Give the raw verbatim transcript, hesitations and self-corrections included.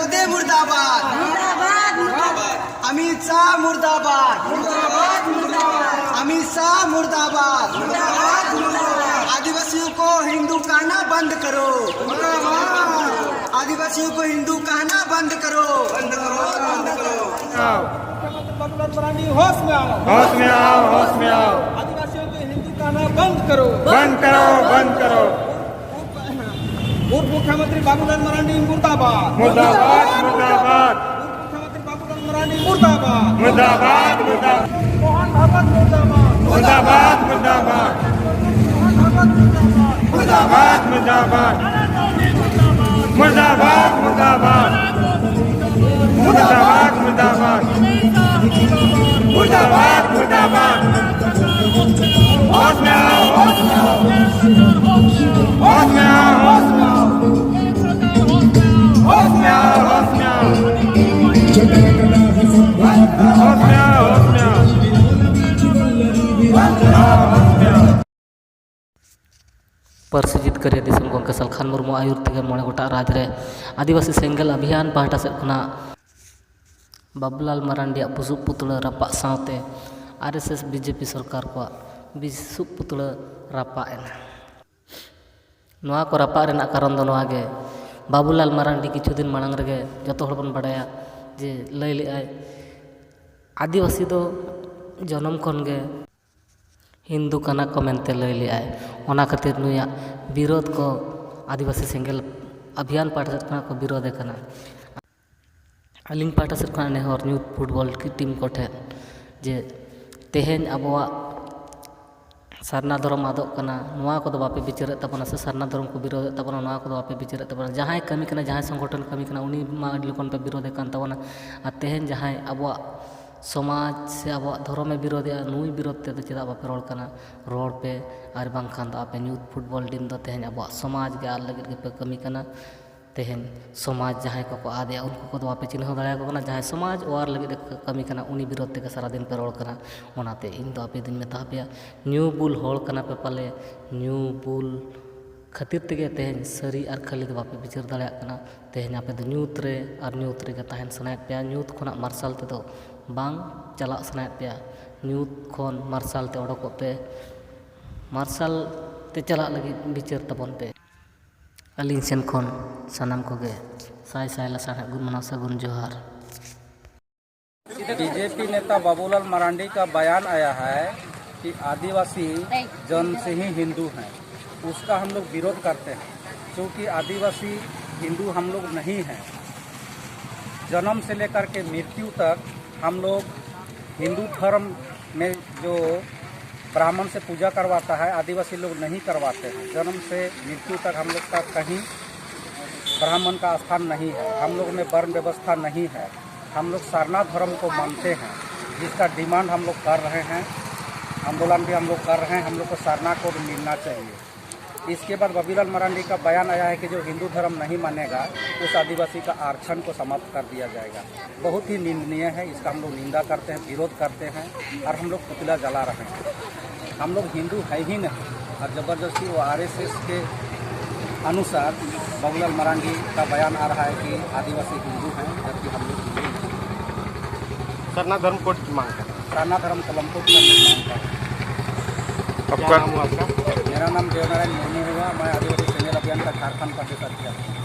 मोदी मुर्दाबाद। मुर्दाबाद, मुर्दाबाद। अमित शाह मुर्दाबाद। मुर्दाबाद, मुर्दाबाद। अमित शाह मुर्दाबाद। मुर्दाबाद, मुर्दाबाद। आदिवासियों को हिंदू कहना बंद करो। मुर्दाबाद। आदिवासियों को हिंदू कहना बंद करो। बंद करो, बंद करो। आओ। मुख्यमंत्री बाबूलाल मरांडी, होश में आओ। होश में आओ, होश में आओ। आदिवासियों को हिंदू कहना बंद करो। बंद करो, बंद करो। उप मुख्यमंत्री बाबूलाल मरांडी मुर्दाबाद। मुर्दाबाद, मुर्दाबाद। उप मुख्यमंत्री बाबूलाल मरांडी मुर्दाबाद। मुर्दाबाद, मुर्दाबाद। मोहन भागवत मुर्दाबाद। मुर्दाबाद, मुर्दाबाद। मोहन भागवत मुर्दाबाद। मुर्दाबाद, मुर्दाबाद। नरेंद्र मोदी मुर्दाबाद। मुर्दाबाद, मुर्दाबाद। मुर्दाबाद, मुर्दाबाद। मुर्दाबाद, मुर्दाबाद। होश में आओ, होश में आओ। होश में आओ, होश में आओ। होश में आओ, होश में आओ। होश में आओ, होश में आओ। ᱯᱟᱹᱨᱥᱤ ᱡᱤᱛᱠᱟᱹᱨᱤᱭᱟᱹ ᱫᱤᱥᱚᱢ ᱜᱚᱢᱠᱮ ᱥᱟᱞᱠᱷᱟᱱ ᱢᱩᱨᱢᱩ ᱟᱹᱭᱩᱨ ᱛᱮᱜᱮ ᱢᱚᱬᱮ ᱜᱚᱴᱟᱝ ᱨᱟᱡᱽ ᱨᱮ ᱟᱹᱫᱤᱵᱟᱹᱥᱤ ᱥᱮᱸᱜᱮᱞ ᱚᱵᱷᱤᱭᱟᱱ ᱯᱟᱦᱴᱟ ᱥᱮᱫ ᱠᱷᱚᱱᱟᱜ ᱵᱟᱵᱩᱞᱟᱞ ᱢᱟᱨᱟᱱᱰᱤᱭᱟᱜ ᱵᱩᱥᱩᱵ ᱯᱩᱛᱲᱟᱹ ᱨᱟᱯᱟᱜ ᱥᱟᱶᱛᱮ R S S B J P ᱥᱚᱨᱠᱟᱨ ᱠᱚᱣᱟᱜ ᱵᱩᱥᱩᱵ ᱯᱩᱛᱲᱟᱹ ᱨᱟᱯᱟᱜ ᱮᱱᱟ᱾ ᱱᱚᱣᱟ ᱠᱚ ᱨᱟᱯᱟᱜ ᱨᱮᱱᱟᱜ ᱠᱟᱨᱚᱱ ᱫᱚ ᱱᱚᱣᱟ ᱜᱮ, ᱵᱟᱵᱩᱞᱟᱞ ᱢᱟᱨᱟᱱᱰᱤ ᱠᱤᱪᱷᱩ ᱫᱤᱱ ᱢᱟᱲᱟᱝ ᱨᱮᱜᱮ ᱡᱚᱛᱚ ᱦᱚᱲ ᱵᱚᱱ ᱵᱟᱰᱟᱭᱟ ᱡᱮ ᱞᱟᱹᱭ ᱞᱮᱫᱼᱟᱭ, ᱟᱹᱫᱤᱵᱟᱹᱥᱤ ᱫᱚ ᱡᱚᱱᱚᱢ ᱠᱷᱚᱱ ᱜᱮ ᱦᱤᱱᱫᱩ ᱠᱟᱱᱟ ᱠᱚ ᱢᱮᱱᱛᱮ ᱞᱟᱹᱭ ᱞᱮᱫᱼᱟᱭ᱾ ᱚᱱᱟ ᱠᱷᱟᱹᱛᱤᱨ ᱱᱩᱭᱟᱜ ᱵᱤᱨᱳᱫᱷ ᱠᱚ ᱟᱹᱫᱤᱵᱟᱹᱥᱤ ᱥᱮᱸᱜᱮᱞ ᱚᱵᱷᱤᱭᱟᱱ ᱯᱟᱦᱴᱟ ᱥᱮᱫ ᱠᱷᱚᱱᱟᱜ ᱠᱚ ᱵᱤᱨᱳᱫᱷ ᱮ ᱠᱟᱱᱟ᱾ ᱟᱹᱞᱤᱧ ᱯᱟᱦᱴᱟ ᱥᱮᱫ ᱠᱷᱚᱱᱟᱜ ᱱᱮᱦᱚᱨ ᱭᱩᱛᱷ ᱯᱷᱩᱴᱵᱚᱞ ᱴᱤᱢ ᱠᱚᱴᱷᱮᱱ ᱡᱮ ᱛᱮᱦᱮᱧ ᱟᱵᱚᱣᱟᱜ ᱥᱟᱨᱱᱟ ᱫᱷᱚᱨᱚᱢ ᱟᱫᱚᱜ ᱠᱟᱱᱟ, ᱱᱚᱣᱟ ᱠᱚᱫᱚ ᱵᱟᱯᱮ ᱵᱤᱪᱟᱹᱨᱮᱫ ᱛᱟᱵᱚᱱᱟ, ᱥᱮ ᱥᱟᱨᱱᱟ ᱫᱷᱚᱨᱚᱢ ᱠᱚ ᱵᱤᱨᱳᱫᱷᱮᱫ ᱛᱟᱵᱚᱱᱟ, ᱱᱚᱣᱟ ᱠᱚᱫᱚ ᱵᱟᱯᱮ ᱵᱤᱪᱟᱹᱨᱮᱫ ᱛᱟᱵᱚᱱᱟ᱾ ᱡᱟᱦᱟᱸᱭ ᱠᱟᱹᱢᱤ ᱠᱟᱱᱟ, ᱡᱟᱦᱟᱸᱭ ᱥᱚᱝᱜᱚᱴᱷᱚᱱ ᱠᱟᱹᱢᱤ ᱠᱟᱱᱟ, ᱩᱱᱤ ᱢᱟ ᱟᱹᱰᱤ ᱞᱚᱜᱚᱱ ᱯᱮ ᱵᱤᱨᱳᱫᱷᱮ ᱠᱟᱱ ᱛᱟᱵᱚᱱᱟ᱾ ᱟᱨ ᱛᱮᱦᱮᱧ ᱡᱟᱦᱟᱸᱭ ᱟᱵᱚᱣᱟᱜ ᱥᱚᱢᱟᱡᱽ ᱥᱮ ᱟᱵᱚᱣᱟᱜ ᱫᱷᱚᱨᱚᱢᱮ ᱵᱤᱨᱳᱫᱷᱮᱜᱼᱟ, ᱱᱩᱭ ᱵᱤᱨᱳᱫᱷ ᱛᱮᱫᱚ ᱪᱮᱫᱟᱜ ᱵᱟᱯᱮ ᱨᱚᱲ ᱠᱟᱱᱟ? ᱨᱚᱲ ᱯᱮ, ᱟᱨ ᱵᱟᱝᱠᱷᱟᱱ ᱫᱚ ᱟᱯᱮ ᱭᱩᱛᱷ ᱯᱷᱩᱴᱵᱚᱞ ᱴᱤᱢ ᱫᱚ ᱛᱮᱦᱮᱧ ᱟᱵᱚᱣᱟᱜ ᱥᱚᱢᱟᱡᱽ ᱜᱮ ᱟᱫ ᱞᱟᱹᱜᱤᱫ ᱜᱮᱯᱮ ᱠᱟᱹᱢᱤ ᱠᱟᱱᱟ᱾ ᱛᱮᱦᱮᱧ ᱥᱚᱢᱟᱡᱽ ᱡᱟᱦᱟᱸᱭ ᱠᱚᱠᱚ ᱟᱫᱮᱜᱼᱟ, ᱩᱱᱠᱩ ᱠᱚᱫᱚ ᱵᱟᱯᱮ ᱪᱤᱱᱦᱟᱹᱣ ᱫᱟᱲᱮᱭᱟᱠᱚ ᱠᱟᱱᱟ᱾ ᱡᱟᱦᱟᱸᱭ ᱥᱚᱢᱟᱡᱽ ᱚᱣᱟᱨ ᱞᱟᱹᱜᱤᱫ ᱮ ᱠᱟᱹᱢᱤ ᱠᱟᱱᱟ, ᱩᱱᱤ ᱵᱤᱨᱳᱫᱷ ᱛᱮᱜᱮ ᱥᱟᱨᱟᱫᱤᱱ ᱯᱮ ᱨᱚᱲ ᱠᱟᱱᱟ᱾ ᱚᱱᱟᱛᱮ ᱤᱧ ᱫᱚ ᱟᱯᱮ ᱫᱚᱧ ᱢᱮᱛᱟ ᱯᱮᱭᱟ, ᱧᱩ ᱵᱩᱞ ᱦᱚᱲ ᱠᱟᱱᱟ ᱯᱮ ᱯᱟᱞᱮ, ᱧᱩ ᱵᱩᱞ ᱠᱷᱟᱹᱛᱤᱨ ᱛᱮᱜᱮ ᱛᱮᱦᱮᱧ ᱥᱟᱹᱨᱤ ᱟᱨ ᱠᱷᱟᱹᱞᱤ ᱫᱚ ᱵᱟᱯᱮ ᱵᱤᱪᱟᱹᱨ ᱫᱟᱲᱮᱭᱟᱜ ᱠᱟᱱᱟ᱾ ᱛᱮᱦᱮᱧ ᱟᱯᱮ ᱫᱚ ᱧᱩᱛ ᱨᱮ ᱟᱨ ᱧᱩᱛ ᱨᱮᱜᱮ ᱛᱟᱦᱮᱱ ᱥᱟᱱᱟᱭᱮᱫ ᱯᱮᱭᱟ᱾ ᱧᱩᱛ ᱠᱷᱚᱱᱟᱜ ᱢᱟᱨᱥᱟᱞ ᱛᱮᱫᱚ ᱵᱟᱝ ᱪᱟᱞᱟᱜ ᱥᱟᱱᱟᱭᱮᱫ ᱯᱮᱭᱟ᱾ ᱧᱩᱛ ᱠᱷᱚᱱ ᱢᱟᱨᱥᱟᱞ ᱛᱮ ᱚᱰᱚᱠᱚᱜ ᱯᱮ᱾ ᱢᱟᱨᱥᱟᱞ ᱛᱮ ᱪᱟᱞᱟᱜ ᱞᱟᱹᱜᱤᱫ ᱵᱤᱪᱟᱹᱨ ᱛᱟᱵᱚᱱ ᱯᱮ᱾ ᱟᱹᱞᱤᱧ ᱥᱮᱱ ᱠᱷᱚᱱ ᱥᱟᱱᱟᱢ ᱠᱚᱜᱮ ᱥᱟᱭ ᱥᱟᱭ ᱞᱟᱥᱟᱲᱦᱮᱫ ᱜᱩᱱ ᱢᱟᱱᱟᱣ ᱥᱟᱹᱜᱩᱱ ᱡᱚᱦᱟᱨ᱾ बीजेपी नेता बाबूलाल मरांडी का बयान आया है कि आदिवासी जन्म से ही हिंदू हैं, उसका हम लोग विरोध करते हैं, क्योंकि आदिवासी हिंदू हम लोग नहीं हैं। जन्म से लेकर के मृत्यु तक हम लोग हिंदू धर्म में जो ब्राह्मण से पूजा करवाता है, आदिवासी लोग नहीं करवाते हैं। जन्म से मृत्यु तक हम लोग का कहीं ब्राह्मण का स्थान नहीं है, हम लोग में वर्ण व्यवस्था नहीं है। हम लोग सरना धर्म को मानते हैं, जिसका डिमांड हम लोग कर रहे हैं, आंदोलन भी हम लोग कर रहे हैं। हम लोग को सरना कोड मिलना चाहिए। इसके बाद बाबूलाल मरांडी का बयान आया है कि जो हिंदू धर्म नहीं मानेगा, उस आदिवासी का आरक्षण को समाप्त कर दिया जाएगा। बहुत ही निंदनीय है, इसका हम लोग निंदा करते हैं, विरोध करते हैं और हम लोग पुतला जला रहे हैं। हम लोग हिंदू है ही नहीं और ज़बरदस्ती वो आरएसएस के अनुसार बाबूलाल मरांडी का बयान आ रहा है कि आदिवासी हिंदू हैं, जबकि हम लोग हिंदू नहीं हैं। सरना धर्म कोड की मांग कर। सरना धर्म को लंपोट करने की मांग कर। आपका क्या नाम हुआ आपका? मेरा नाम देवनारायण मुर्मू हुआ, मैं आदिवासी सेना अभियान का झारखंड प्रदेश अध्यक्ष हूँ।